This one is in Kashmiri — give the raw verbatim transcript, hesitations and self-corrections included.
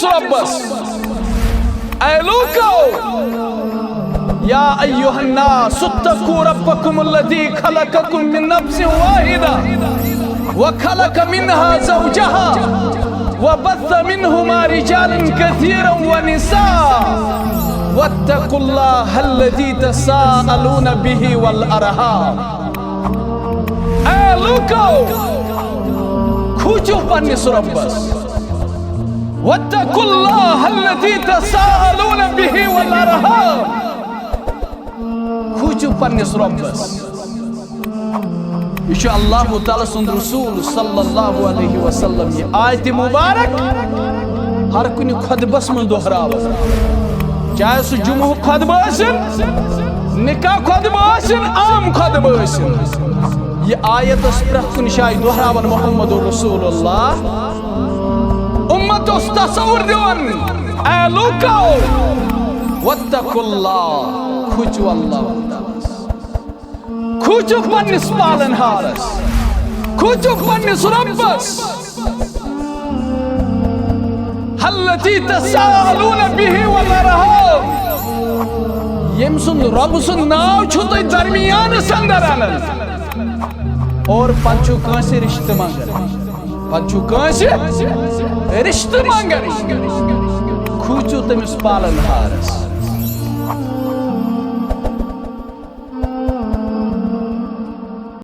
رۄبس۔ اے لوٗکو، یا ایھا الناس اتقوا ربکم الذی خلقکم من نفس واحدہ وخلق منها زوجها وبث منهما رجالا كثيرا ونساء واتقوا الله الذي تساءلون به والأرحام۔ اے لوٗکو، کھوٗژِو پننِس رۄبس۔ واتقوا الله الذي تساءلون به والأرحام۔ کھوٗژِو پننِس رۄبس۔ یہِ چھُ اللہ تعالیٰ سُنٛد رسول صلی اللہ علیہ وسلم یہِ آیت مبارک ہر کُنہِ خطبس منٛز دۄہراوان، چاہے سُہ جمعہ خطبہٕ ٲسِن، نکاح خطبہٕ ٲسِن، عام خطبہٕ ٲسِن۔ یہِ آیت ٲس پرٛٮ۪تھ کُنہِ جایہِ دۄہراوان محمد رسول اللہ۔ اُمت اوس تصور دِوان، اے لوٗکو، واتقوا اللہ، کھوٗژِو اللہ تعالیٰ ہس۔ کھوٗژِو پننِس پالن ہارس، کھوٗژِو پننِس رۄبس۔ الذی تساءلون به والأرحام۔ ییٚمۍ سُنٛد، رۄبہٕ سُنٛد ناو چھُو تُہۍ درمیانس اندر انان اور پتہٕ چھُو کٲنٛسہِ رشتہٕ منٛگان، پتہٕ چھُو کٲنٛسہِ رشتہٕ منٛگان۔ کھوٗژِو تٔمِس پالن ہارس۔